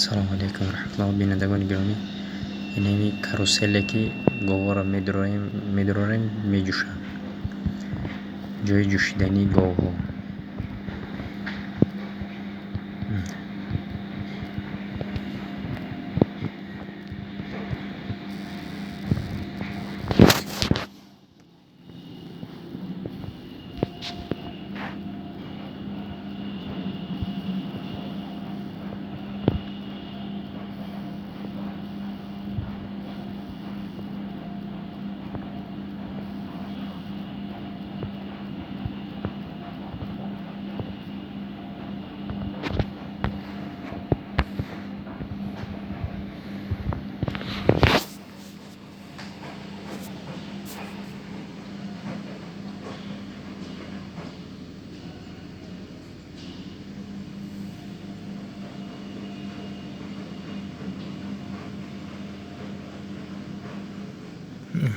Салому алейкум раҳматуллоҳ, бинандагони гиромӣ. Инами каруселе, ки говҳоро медурорем, меҷӯшанд. Ҷои ҷӯшидании говҳо.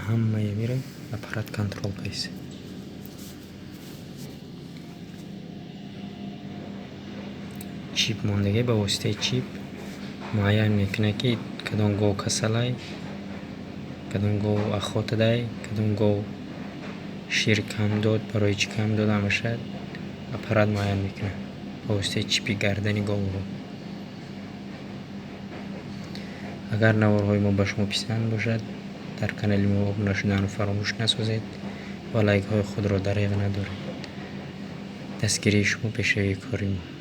Ҳамаи мира аппарат контрол кайс. Чип мондагӣ, ба воситаи чип муайян мекунад, ки кадом гов касалай, кадом гов охотадай, кадом гов шир кам дод, барои чӣ кам дод, ҳамаша аппарат муайян мекунад ба воситаи чипи гардани говҳо. Агар наворҳои мо ба шумо писанд бошад, дар канали мо обуна шуданро фаромӯш насозед ва лайкҳои худро дареғ надоред. Дастгирии шумо пешравии кори мо.